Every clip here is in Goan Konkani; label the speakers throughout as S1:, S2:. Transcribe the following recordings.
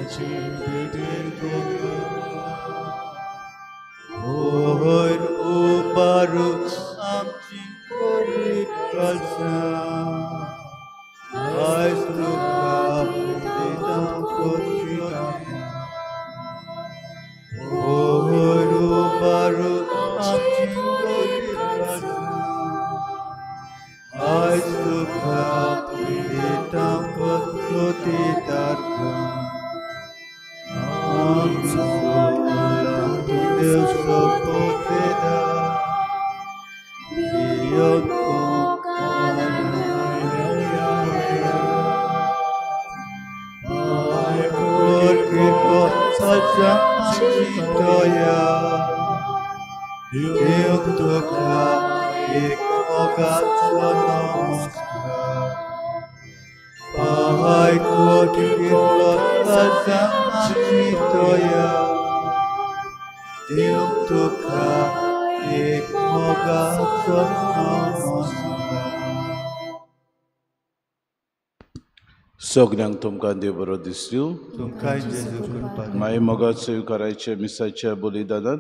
S1: आयची भेटेक होर उबारू आमची गरीब काळजां आयज तुका दिता कोत्रिता होर उबारू आमची गरीब काळजां आयज तुका दिता कोत्रिता
S2: सगळ्यांक तुमकां देव बरो दिसल्यो। माई मोगाचो स्विकारायचे मिसाच्या बलिदानात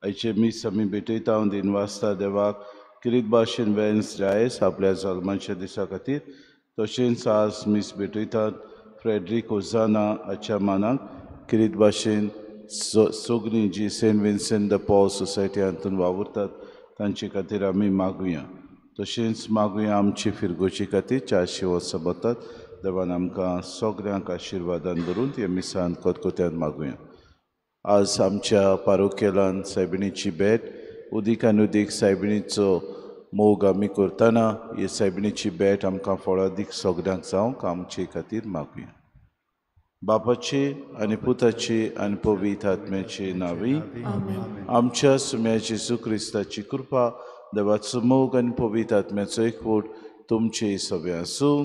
S2: आयचे मीस आमी भेटयता। दिन वाचता देवाक किरीत भाशेन वेन्स जायस आपल्या जल्माच्या दिसा खातीर, तशेंच आज मीस भेटयतात फ्रेडरीक ओझाना हाच्या मानाक किरीत भाशेन सगळीं जी saint Vincent the Paul society हातून वावुरतात तांचे खातीर आमी मागुया। तशेंच मागुया आमची फिरगोची खातीर 400 वर्सां वतात देवान आमकां सगळ्यांक आशिर्वादान धरून ते मिसान कोतकोत्यान मागुया। आज आमच्या पारोखेलान सायबिणीची भेट उदीक आनी उदीक सायबिणीचो मोग आमी करतना ही सायबिणीची भेट आमकां फळादीक सगळ्यांक जावंक आमचे खातीर मागुया। बापाची आनी पुताची आनी पवित्र आत्म्याची नांवी आमच्या सुम्या जेजू क्रिस्ताची कृपा, देवाचो मोग आनी पवित्र आत्म्याचो एकवट तुमचे सगळे आसूं।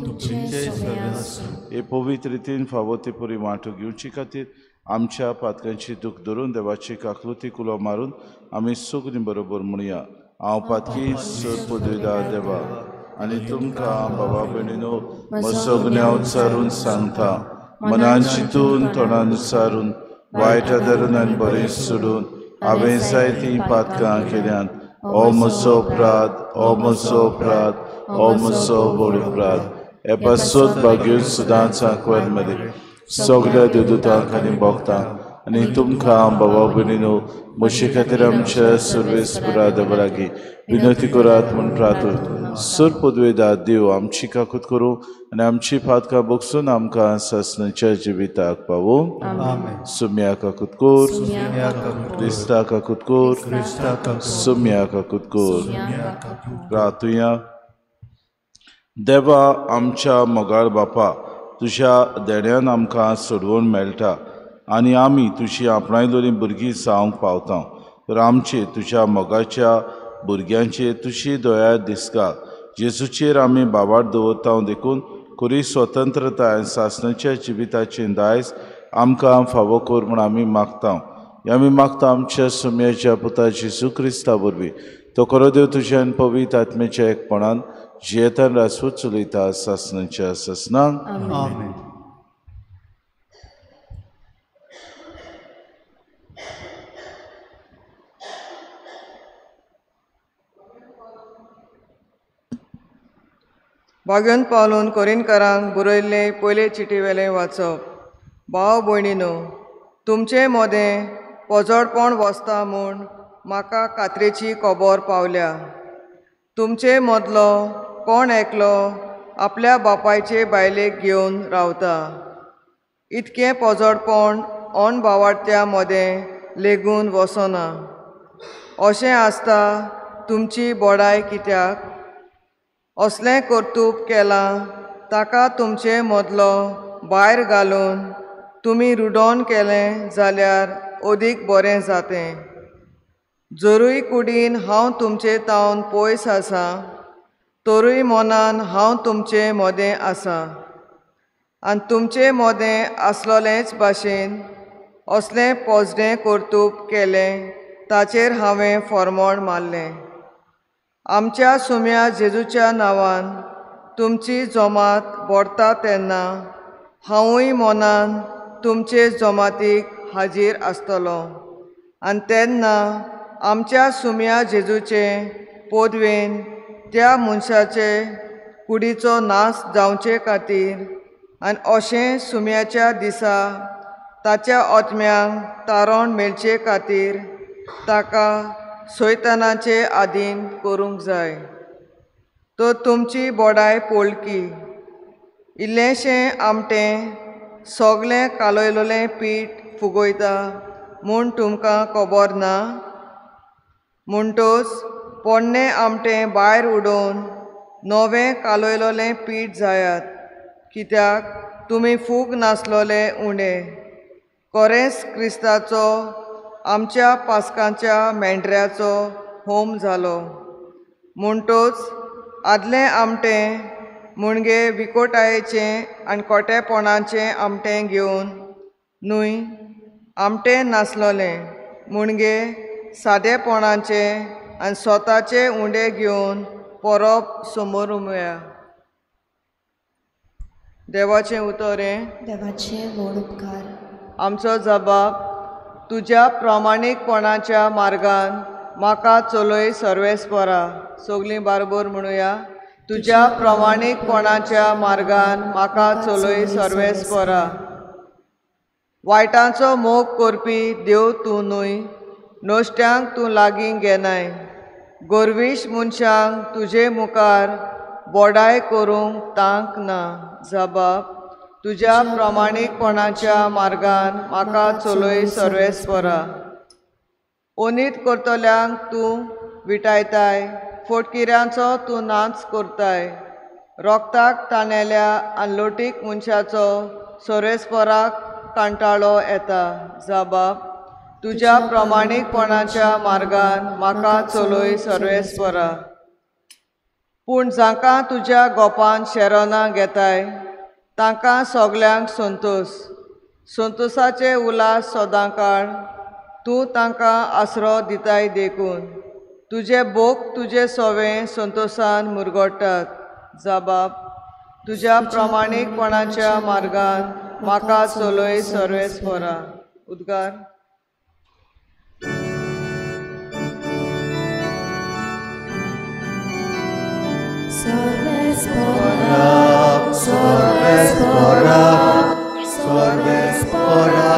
S2: हे पवित्र रितीन फावो ते पुरी वांटो घेवचे खातीर आमच्या पातकांची दूख धरून देवाची काकलुती कुलो मारून आमी सगळीं बरोबर म्हणया, हांव पातकी सर पदवीदार देवा आनी तुमकां बाबा भयणीनो म्हजो गुन्यांव उच्चारून सांगता, मनान चिंतून तोंडान उच्चारून वायट धरून आनी बरें सोडून हांवें जायतीं पातकां केल्यांत। ओ म्हजो अपराध, ओ म्हजो अपराध, ओ म्हजो व्हड अपराध। हे पासत भाग्य सदांच आंकवार मदीं सगळ्या देवदूतांक आनी भक्तांक आनी तुमकां बाबा भयणीनो म्हजे खातीर आमच्या सर्वेस्परा देवा लागीं विनंती करात म्हूण प्रार्थना। सर पदवेदार देव आमची काकूत करूं आनी आमची पातकां बगसून आमकां सासणाच्या जिविताक पावूं। सुम्या काकूत कोर, क्रिस्ता काकूत कोर, सुम्या काकूत कोर। प्रार्थुया। देवा आमच्या मोगाळ बापा, तुज्या देण्यान आमकां सोडवण मेळटा आनी आमी तुजी आपणायलोली भुरगीं जावंक पावता। तर आमचे तुज्या मोगाच्या भुरग्यांचे तुजी दया दिसका जेजूचेर आमी बाबार दवरता देखून खरी स्वतंत्रताय सासणाच्या जिविताचें दायज आमकां फावो कर म्हूण आमी मागता। आमी मागता आमच्या सुम्याच्या पुता जेजू क्रिस्ता वरवीं तो खरो देव तुज्या आनी पवित्र आत्म्याच्या एकपणान जियेतान रासवत चलयता सासणाच्या सासणाक।
S1: आमेन।
S3: बागेवन पावलून कोरिनकारांक बरयल्लें पयले चिटीवेलें वाचप। भाव भयणीनो, तुमचे मोदें पोजडपण वसता म्हूण म्हाका कात्रेची खबर पावल्या। तुमचे मदलो कोण एकलो आपल्या बापायचे बायलेक घेवन रावता। इतकें पोजडपण अनभावार्थ्या मदें लेगून वसना। अशें आसता तुमची बडाय कित्याक? असलें कर्तूब केलां ताका तुमचे मदलो भायर घालून तुमी रुडोन केलें जाल्यार अदीक बरें जातें। जरूय कुडीन हांव तुमचे तावन पयस आसा तरूय मनान हांव तुमचे मदें आसा आनी तुमचे मदें आसलोलेंच भाशेन असलें पोजडें कर्तूब केलें ताचेर हांवें फॉर्मोण मारलें। आमच्या सुम्या जेजूच्या नांवान तुमची जमात भरता तेन्ना हांवूय मनान तुमचे जमातीक हाजीर आसतलो आनी तेन्ना आमच्या सुम्या जेजूचे पोदवेन त्या मनशाचे कुडीचो नाश जावचे खातीर आनी अशें सुम्याच्या दिसा ताच्या आत्म्यांक तारण मेळचे खातीर ताका सैतानाचे आदीन करूंक जाय. तो तुमची बोडाय पोळकी इल्लेंशें आमटें सगळें कालयलेलें पीठ फुगयता म्हूण तुमकां खबर ना? म्हणटच पोरणें आमटें भायर उडोवन नवें कालयलेलें पीठ जायात, कित्याक तुमी फूग नासलोले उणें. कोरेंस क्रिस्ताचो आमच्या पास्कांच्या मेंढऱ्याचो होम जालो. म्हणटच आदलें आमटें मुणगे विकोटायेचें आनी कोटेपणाचें आमटें घेवन न्हय, आमटें नासलोलें मुणगे सादेपणाचें आनी स्वताचे उंडे घेवन परब समोरुमया. देवाचें उतर हें.
S4: देवाचे व्हड उपकार.
S3: आमचो जबाब तुज्या प्रामाणीकपणाच्या मार्गान म्हाका चलय सर्वेस्परा. सगळीं बारबर म्हणुया. तुज्या प्रामाणीकपणाच्या मार्गान म्हाका चलय सर्वेस्परा. वायटांचो मोग करपी देव तूं न्हय, नश्ट्यांक तूं लागीं घेनाय. गोरवीश मनशांक तुजे मुखार बोडाय करूंक तांक ना. जबाब तुज्या प्रामाणीकपणाच्या मार्गान म्हाका चलय सर्वेस्परा. ओनीत करतल्यांक तूं विटायताय, फोटकिऱ्यांचो तूं नाच करताय. रोगताक ताणेल्या आनी लोटीक मनशाचो सर्वेस्पराक कांटाळो येता. जबाब तुज्या प्रामाणीकपणाच्या मार्गान म्हाका चलय सर्वेस्परा. पूण जांकां तुज्या गोपान शेरोनां घेताय तांकां सगल्यांक संतोश, संतोशाचे उल्हास सदांकाळ तूं तांकां आसरो दिताय देखून तुजे भोग तुजे सोवे संतोशान मुरगोटात. जबाब तुज्या प्रामाणीकपणाच्या मार्गान म्हाका चलय सर्वेस्परा. उद्गार.
S4: सर्वेस्परा,
S1: सर्वेस्परा, सर्वेस्परा,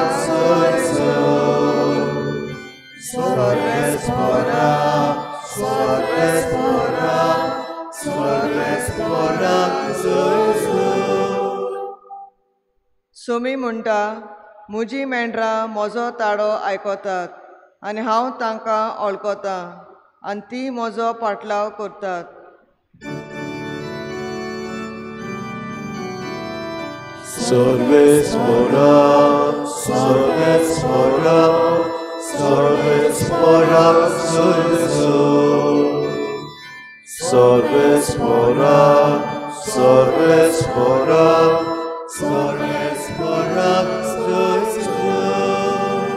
S1: सर्वेस्परा, सर्वेस्परा, सर्वेस्परा.
S3: सोमी म्हणटा, म्हजी मेंढरां म्हजो ताळो आयकतात आनी हांव तांकां वळखतां आनी ती म्हजो पाटलाव करतात.
S2: सर्वेस्परा,
S1: सर्वेस्परा, सर्वेस्परा,
S2: सर्वेस्परा, सर्वेस्परा,
S1: सर्वेस्परा.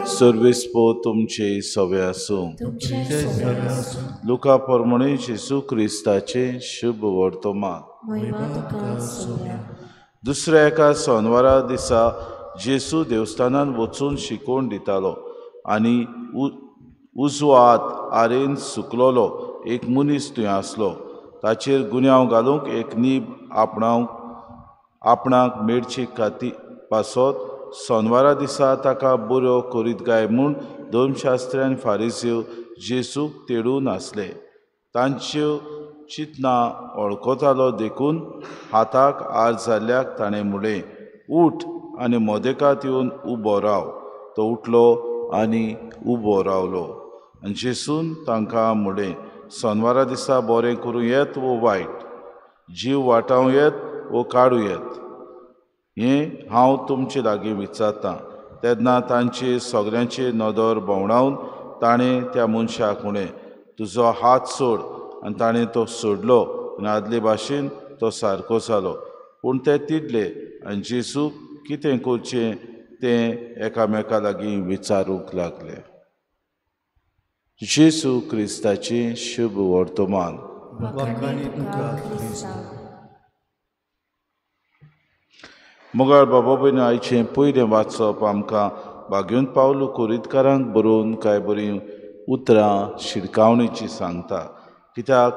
S2: सर्वेस्पो तुमचे सवे आसूं. लुका प्रमाणे जेजू क्रिस्ताचें शुभ वर्तमान. दुसऱ्या एका सोनवारा दिसा जेजू देवस्थानान वचून शिकोवन दितालो आनी उजवो हात आरेन सुकलोलो एक मनीस थंय आसलो. ताचेर गुन्यांव घालूंक एक नीब आपणाक मेळची खातीर पासत सोनवारा दिसा ताका बरो करीत काय म्हूण धर्मशास्त्री आनी फारीसीव जेजूक तेडून आसले. तांच्यो चिंतना वळखतालो देखून हाताक आर जाल्ल्याक ताणें म्हणलें, उठ आनी मोदेकात येवन उबो राव. तो उठलो आनी उबो रावलो. आनी जेजून तांकां म्हणलें, सोनवारा दिसा बरें करूं येत वो वायट, जीव वाटावं येत वो काडूं येत, हें हांव तुमचे लागीं विचारतां. तेन्ना तांचे सगळ्यांचे नदर भोंवडावन ताणें त्या मनशाक म्हणलें, तुजो हात सोड. आनी ताणें तो सोडलो आनी आदले भाशेन तो सारको जालो. पूण ते तिडले आनी जेजूक कितें करचें तें एकामेका लागीं विचारूंक लागले. जेजू क्रिस्ताचें शुभ वर्तमान. मोगाळ बाबा भयणीं, आयचें पयलें वाचप आमकां बागेवन पावलू कोरितकारांक बरोवन कांय बरीं उतरां शिडकावणेची सांगता. कित्याक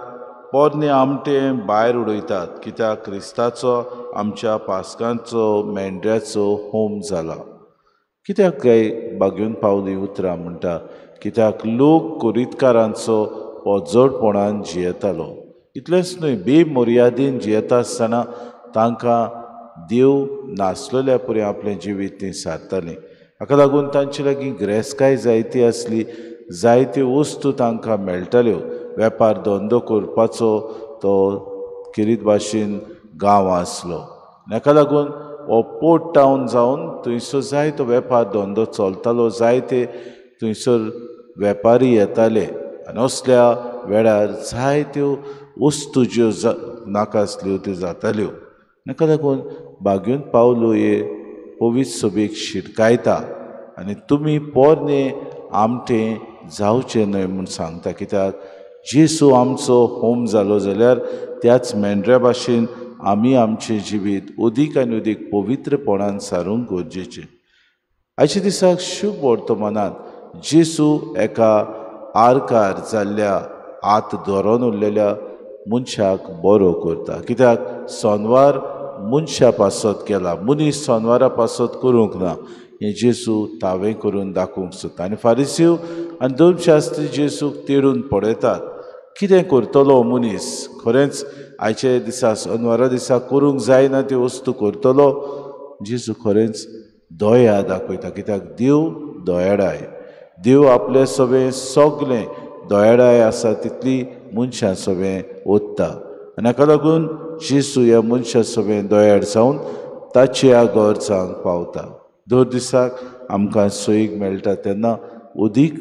S2: पोरणे आमटें भायर उडयतात, कित्याक क्रिस्ताचो आमच्या पास्कांचो मेंढ्याचो होम जाला. कित्याक काय बागेवन पावली उतरां म्हणटा? कित्याक लोक कोरितकारांचो पोजडपणान जियेतालो. इतलेंच न्हय, बेमर्यादीन जियेता आसतना तांकां देव नासलेल्या परी आपलें जिवीत तीं सारतालीं. हाका लागून तांचे लागीं गिरेस्तकाय जायती आसली, जायत्यो वस्तू तांकां मेळटाल्यो. वेपार धंदो करपाचो तो किरीत भाशेन गांव आसलो. हाका लागून हो पोर्ट टावन जावन थंयसर जायतो वेपार धंदो चलतालो, जायते थंयसर वेपारी येताले आनी असल्या वेळार जायत्यो वस्तू ज्यो नाका आसल्यो त्यो जाताल्यो. हाका लागून बागेवन पावलो हे पवित्र सभेक शिटकायता आनी तुमी पोरणे आमटें जावचें न्हय म्हूण सांगता. कित्याक जेसू आमचो होम जालो जाल्यार त्याच मेंढऱ्या भाशेन आमी आमचें जिवीत अदीक आनी अदीक पवित्रपणान सारूंक गरजेचें. आयच्या दिसाक शुभ वर्तमानांत जेसू एका आरकार जाल्ल्या आत धरोन उरलेल्या मनशाक बरो करता. कित्याक सोनवार मनशा पासत केला, मनीस सोनवारा पासत करूंक ना हें जेसू तावें करून दाखोवंक सोदता. आनी फारिसीव आनी धर्मशास्त्री जेसूक तेडून पळयतात, कितें करतलो मनीस? खरेंच आयच्या दिसा सोनवारा दिसा करूंक जायना त्यो वस्तू करतलो? जेसू खरेंच दया दाखयता. कित्याक देव दयाळाय, देव आपले सगळें सगळें दयाळाय आसा तितली मनशां सगळें ओतता आनी हाका लागून जेसू ह्या मनशां सगळें दयाळ जावन ताच्या गरजांक पावता. दर दिसाक आमकां सोयीक मेळटा तेन्ना अदीक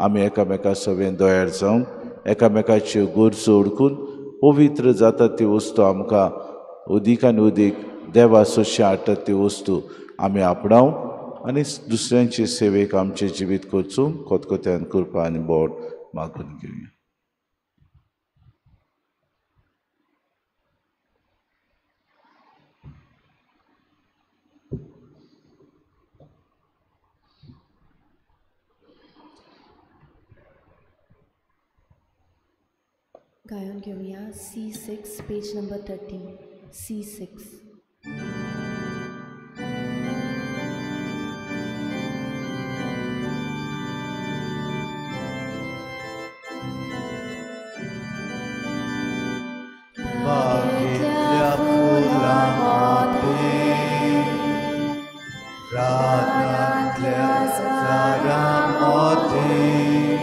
S2: आमी एकामेका सगळें दयाळ जावंक, एकामेकाच्यो गरजो ओळखून पवित्र जाता ती वस्तू आमकां अदीक आनी अदीक देवा सोशी हाडटा ती वस्तू आमी आपणावंक आनी दुसऱ्यांचे सेवेक आमचें जिवीत करचूंक खतखत्यान कृपा आनी बोट मागून घेवया.
S4: गायन घेवया C6 page number 30 C6.
S1: बागेंतल्या फुलां मोदें, रानांतल्या झाडां मोदें,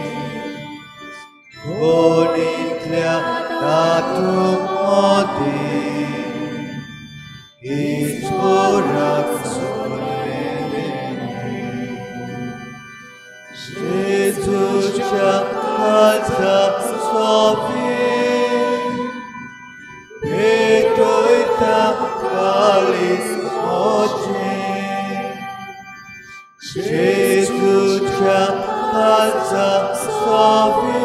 S1: होडींतल्या तातूं मोदें, ईश्वराक सोदलें जेजूच्या काळजा सोबीत भेटयता काळीज म्हजें, जेजूच्या काळजा सोबीत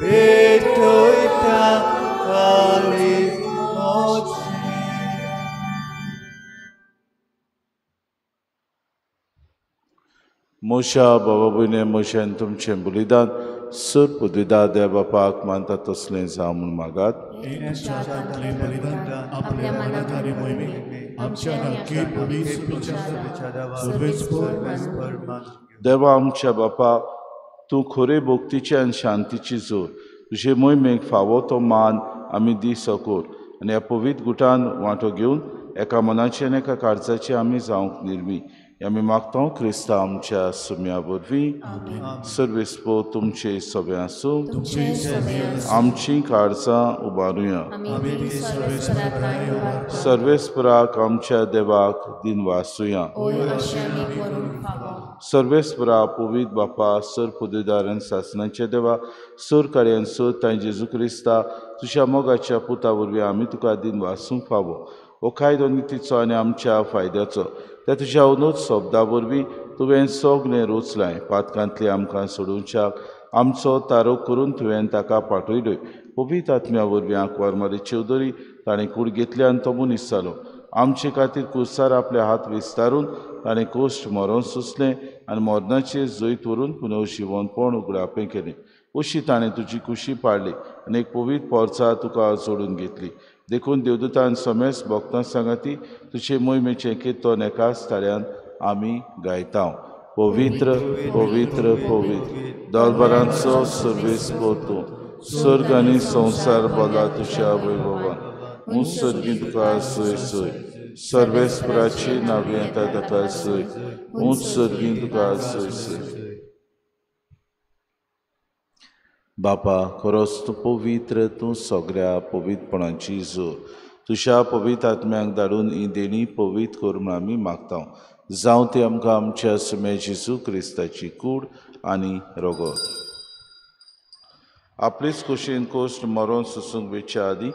S1: भेटयता काळीज म्हजें.
S2: मोशा बाबा भयणे, मोशान तुमचें बलिदान सर पदवीदा देव बापाक मानता तसलें जावं म्हूण मागात. देवा आमच्या बापा, तूं खरे भक्तीची आनी शांतीची जोर, तुजे मोहिमेक फावो तो मान आमी दी सकोर आनी ह्या पवित्र गुटान वांटो घेवन एका मनाचे आनी एका काळजाचे आमी जावंक निर्मी आमी मागता क्रिस्ता आमच्या सुम्या वरवीं. सर्वेस्पो तुमचे सगळें आसूं. आमची काळजां उबारुया. सर्वेस्पराक आमच्या देवाक दिनवासुया. सर्वेस्परा पवित्र बापा, सर पदवीदार आनी सासणाच्या देवा, सर कार्यान सर तांय जेजू क्रिस्ता तुज्या मोगाच्या पुता वरवीं आमी तुका दिनवासूंक फावो. हो कायदो नितीचो आनी आमच्या फायद्याचो त्या तुज्या अनुज शब्दा वरवीं तुवें सगळें रोचलां. पातकांतलें आमकां सोडोवच्याक आमचो तारो करून तुवें ताका पाठयलोय. पवित्र आत्म्या वरवीं आंकवार मारी चौधरी ताणें कूड घेतली आनी तो मनीस जालो. आमचे खातीर कुसार आपले हात विस्तारून ताणें कोश्ट मरोन सोंसलें आनी मरणाचेर जैत व्हरून पुनर्जिवनपण उगडापें केलें. अशी ताणें तुजी कुशी पाडली आनी एक पवित्र पोरसा तुका जोडून घेतली. देखून देवदूतान समेस भक्तां सांगाती तुजे मोहिमेचें कीर्तन एकाच ताळ्यान आमी गायता. पवित्र पवित्र पवित्र दरबारांचो सर्वेस्पर तूं, स्वर्ग आनी संवसार भरला तुज्या वैभवान. उंच सर्गीं तुका सोय सोय, सर्वेस्पराची नांव येता ताका सोय, उंच सर्गीं तुका सोय सोय. बापा, खरोच तूं पवित्र, तूं सगळ्या पवित्रपणाची जोर. तुज्या पवित्र आत्म्याक धाडून ही देणी पवित्र कर म्हूण आमी मागता. जावं ती आमकां आमच्या सुम्या जेजू क्रिस्ताची कूड आनी रगत. आपलेच कुशीन कोश्ट मरोन सोसूंक वेच्या आदीं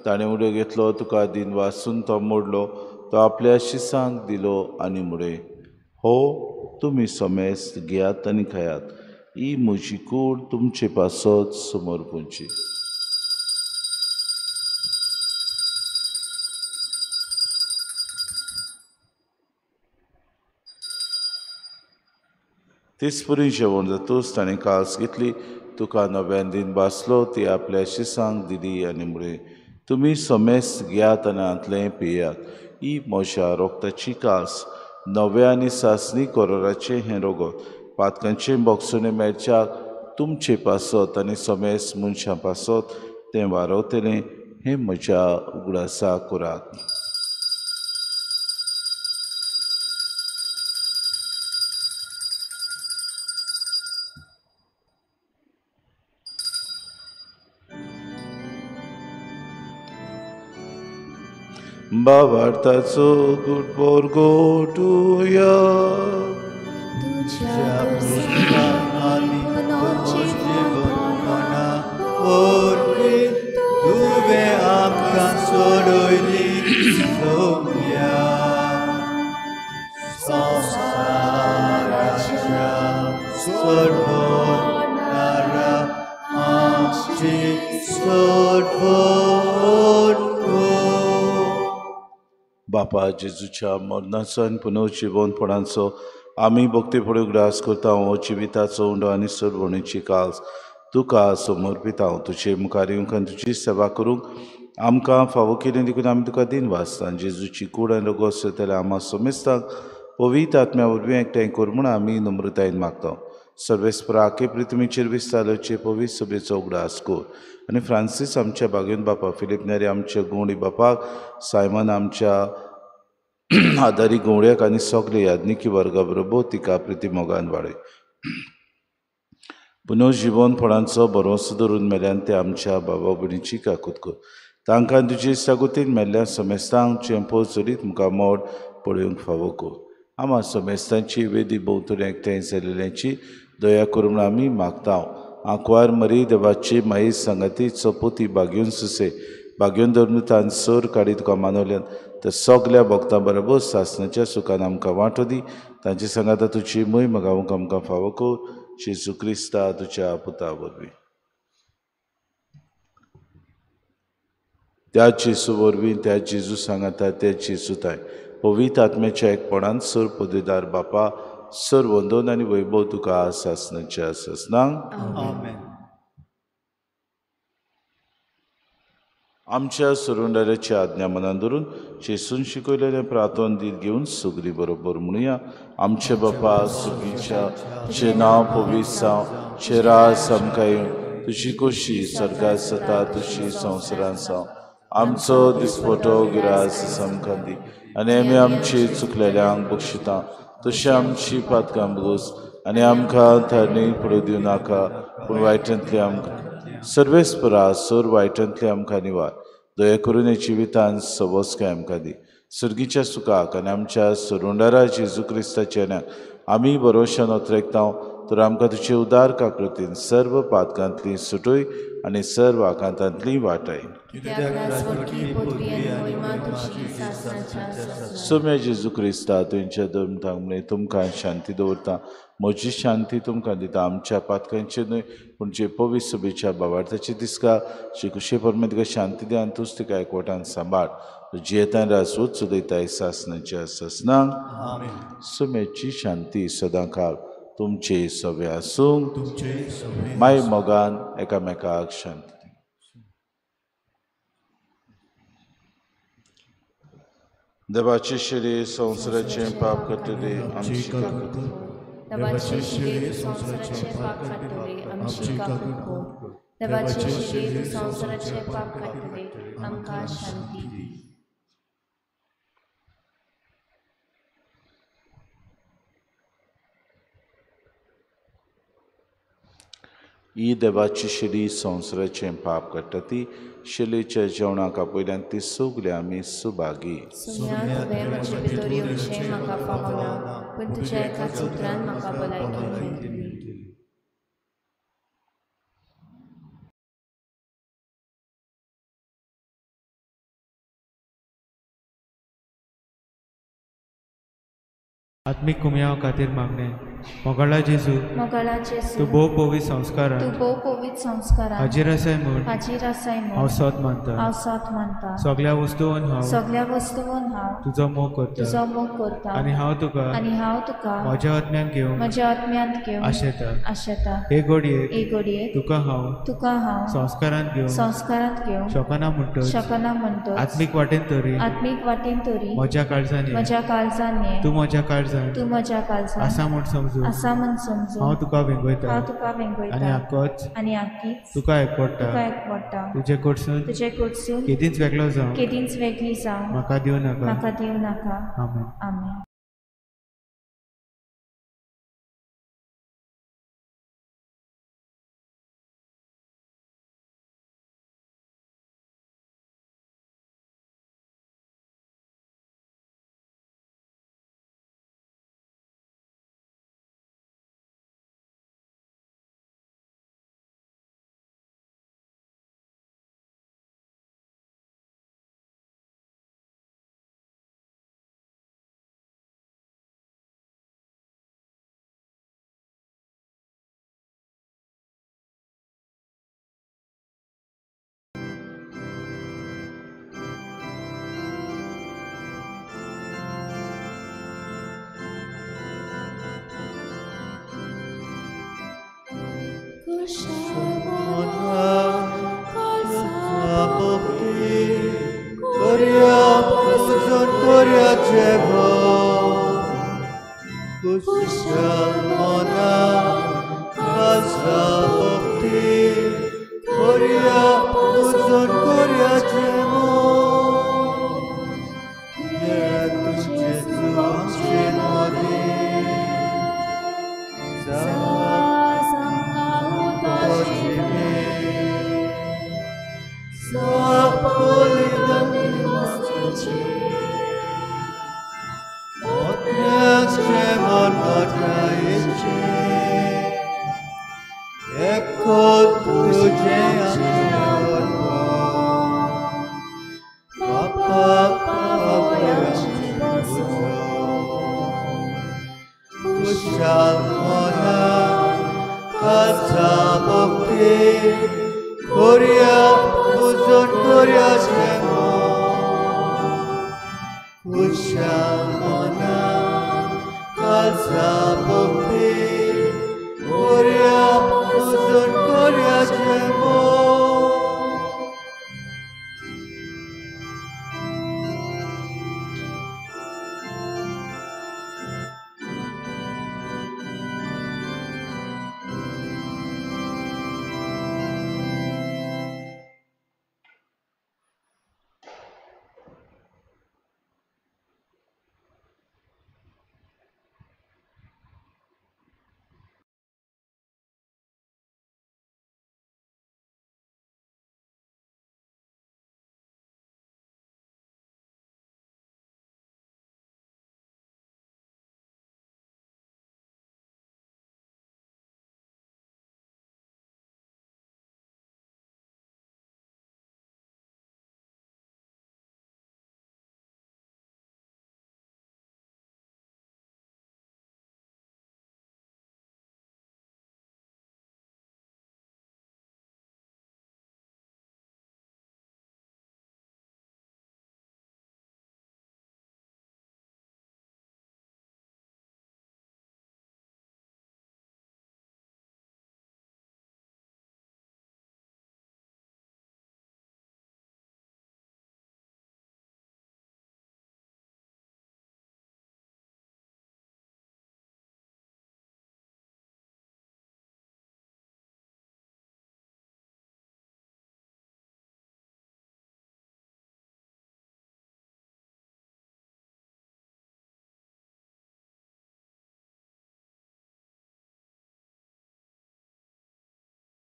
S2: ताणें उडयो घेतलो, तुका दिन वासून तो मोडलो, तो आपल्या शिसांक दिलो आनी म्हळें, हो तुमी समेस्त घेयात आनी खायात, ही म्हजी कूड तुमचे पासत समर्पूंची. तेच परी जेवण जातूच ताणें कास घेतली, तुका नव्यान दिन बासलो, ती आपल्या शिसांक दिली आनी म्हळें, तुमी समेस्त घेयात आनी हांतलें पियात, ही म्हज्या रोगताची कास, नव्या आनी सासणी कोरोराचें हें रोगत, पातकांचें बोगसणें मेळच्याक तुमचे पासत आनी समेस्त मनशां पासत तें वारवतलें, हें म्हज्या उगडासा करात. बाबार्थाचो गुड गोटुया.
S1: तुज्या आनी पुनर्जिवनपणा वरवीं तुवें आमकां सोडयली सोम्या संवसाराच्या सोडवणारा आमची सोडवण कर.
S2: बापा, जेजूच्या मरणाचो आनी पुनर्जिवनपणाचो आमी भक्ती फुडें उगडास करता. हो जिविताचो उंडो आनी सोडवणीची काल्स तुका समर्पिता. तुजे मुखार येवंक आनी तुजी सेवा करूंक आमकां फावो केली देखून आमी तुका दिन वाचता. जेजूची कूड आनी रगत सोयतल्या आमा समेस्तांक पवित्र आत्म्या वरवीं एकठांय कर म्हूण आमी नम्रतायेन मागता. सर्वेस्परा, आखे पृथ्वीचेर विस्तारचे पवित्र सभेचो उगडास कर आनी फ्रांसीस आमच्या बागेवन बापा, फिलीप नेरी आमच्या गवंडी बापाक, सायमन आमच्या आदारी गवळ्याक आनी सगळे याज्ञिकी वर्गा बरोबर तिका प्रिती मोगान वाडय. पुनर्जिवनपणाचो भरवंसो धरून मेल्यान ते आमच्या बाबा भयणीची काकूत कर. तांकां तुजे सागोतीन मेल्ल्या समेस्तांक चेंपो चडीत मुखार मोड पळोवंक फावो कर. आमा समेस्तांची वेदी भोंवतणी एकठांय जाल्ल्यांची दया करून म्हूण आमी मागता. आंकवार मरी देवाची माई सांगाती चपोती बागेवन सुसे बागेवन धरून तान सर काडी तुका मानवल्यान तर सगल्या भक्तां बरोबर सासणाच्या सुखान आमकां वांटो दी. तांचे सांगाता तुजी मोहीम गावंक आमकां फावो कर. जेजू क्रिस्ता तुज्या पुता वरवीं. त्या जेजू वरवीं, त्या जेजू सांगाता, त्या जेजू ताय पवित्र आत्म्याच्या एकपणान सर पदवीदार बापा, सर वंदन आनी वैभव तुका सासणाच्या सासणांक.
S1: आमेन.
S2: आमच्या सुरुंडाराची आज्ञा मनान धरून जेजून शिकयलेलें प्रार्थन दीत घेवन सगळीं बरोबर म्हणुया. आमचे बापा सुगीच्या, तुजें नांव पवित्र जावं, तुजें राज आमकां येवं, तुजी खोशी स्वर्गांत जाता तशी संवसारांत जावं. आमचो दिसपटो गिरास आमकां दी आनी आमी आमची चुकलेल्यांक बक्षिता तशी आमची पातकां भोगोस आनी आमकां थरणी पडूं दिवं नाका, पूण वायटांतली आमकां सर्वेस्परा सर वायटांतली आमकां निवार. दया करून हे जिवितान सबसकाय आमकां दी. सर्गीच्या सुखाक आनी आमच्या सरुंडारा जेजू क्रिस्ताच्या नांवान आमी भरोशान ओतरेकता. तर आमकां तुजे उदार काकृतीन सर्व पातकांतली सुटय आनी सर्व आकांतांतली वाटाय. सोम्या जेजू क्रिस्ता तुमच्या दमतांक म्हळें तुमकां शांती दवरता, म्हजी शांती तुमकां दिता. आमच्या पातकांचे न्हय पूण जे पवित्र सभेच्या बाबार्थाची दिसका शिकुशे परमे तुका शांती दी आनी तूंच तिका एकवटान सांबाळ. जियेतान राजवत चलयताय सासनाच्या सासनांक. सोम्याची शांती सदांकाळ तुमचे सवे आसूं. माय मोगान एकामेकाक शांती. देवाचे शिरे संवसाराचें पाप करतले आमची काकूट कर.
S4: देवाचे शिरे संवसाराचें पाप काडटले आमची काकूट कर. देवाचे शिरे संवसाराचें पाप काडटले आमकां शांती दी.
S2: ही देवाची शिरी संवसाराचें पाप काडटा ती शिलेच्या जेवणाक आपयल्यान ती सगळी आमी सुभागी.
S5: आत्मीक कुमयाव खातीर मागणें. मोगाळा जेजू, तूं भोव पवित्र संस्कारान हाजीर आसाय म्हूण हांव सत मानता. सगळ्या वस्तून हांव तुजो मोग करता आनी हांव तुका म्हज्या आत्म्यांत घेवन आशेता. हे घडयेक तुका हांव संस्कारांत घेवंक शकना म्हणटच आत्मीक वाटेन तरी म्हज्या काळजान ये, तूं म्हज्या काळजान आसा म्हूण समजून हांव तुका वेंगयता आनी आकीच तुका एकवटा. तुजे कडसून केदींच वेगळो जावं म्हाका दिवं नाका. आमेन.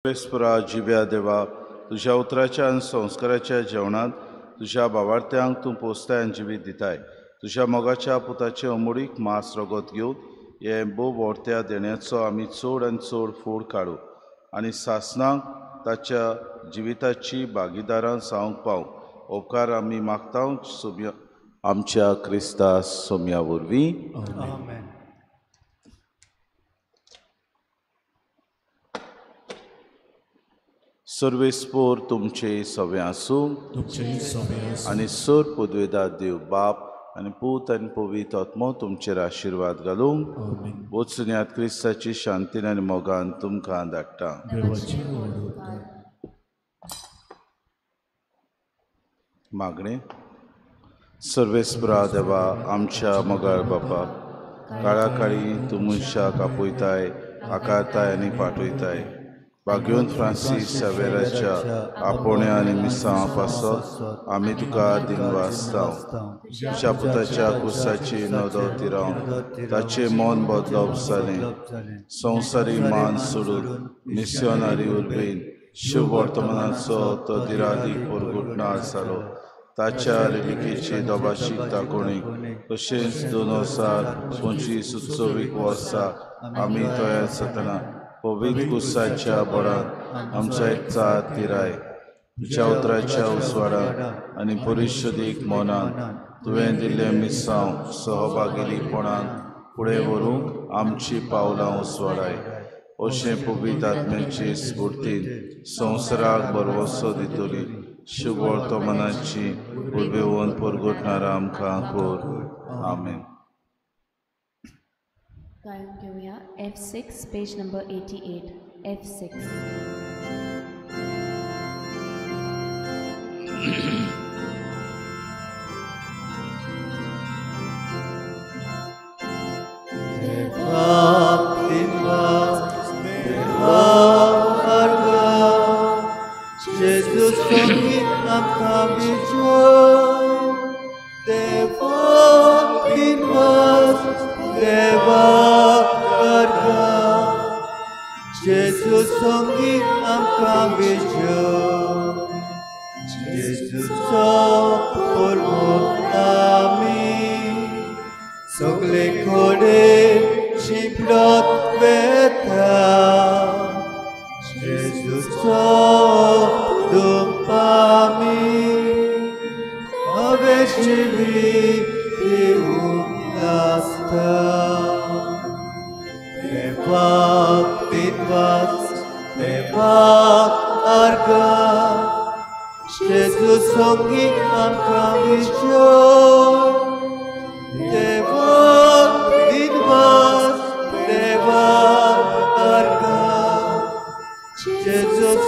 S2: सर्वेस्परा जिव्या देवा, तुज्या उतराच्या आनी संस्काराच्या जेवणांत तुज्या बावार्थ्यांक तूं पोसताय आनी जिवीत दिताय. तुज्या मोगाच्या पुताचे अमुडीक मांस रगत घेवन हे भोव व्हडत्या देण्याचो आमी चड आनी चड फोड काडू आनी सासणाक ताच्या जिविताची भागीदारां जावंक पावूं. उपकार आमी मागता सोम्या आमच्या क्रिस्ता सोम्या वरवीं.
S1: आमेन.
S2: सर्वेस्पोर तुमचे सवे आसूं आनी सर पदवेदार देव बाप आनी पूत आनी पवित्र आत्मो तुमचेर आशिर्वाद घालूंक. वचुन्यात क्रिस्ताची शांतीन आनी मोगान तुमकां धाडटा. मागणें. सर्वेस्परा देवा, आमच्या मोगाळ बापा, काळाकाळी तूं मनशाक आपयताय, आकारताय आनी पाठयताय. भाग्योन फ्रांसीस सावेराच्या आपोवण्या आनी मिसांवा पासत आमी तुका दिनवासता. तुज्या पुताच्या कुसाची नदर तिरावन ताचें मन बदलप जालें. संवसारी मान सोडून मिस्योनारी उर्बेन शुभ वर्तमानाचो तो दिरादीक परगुटणार जालो. ताच्या रेलिकेची दोबाशीक दाखोवणी तशेंच 2025 उत्सवीक वर्सा आमी तयार जातना पवित्र कुसाच्या बळान आमच्या एकचार तिराय. तुज्या उतराच्या उजवाडान आनी परिशुदीक मनान तुवें दिल्लें मिसांव सहभागीपणान फुडें व्हरूंक आमची पावलां उसवाडाय. अशें पवित्र आत्म्याचे स्फुर्तीन संवसाराक भरवंसो दितली शुभ वर्तमानाची उर्बेवन परगटणारा आमकां कर. आमेन.
S4: गायन घेवया F6 page number 88. F6.
S1: Jesus,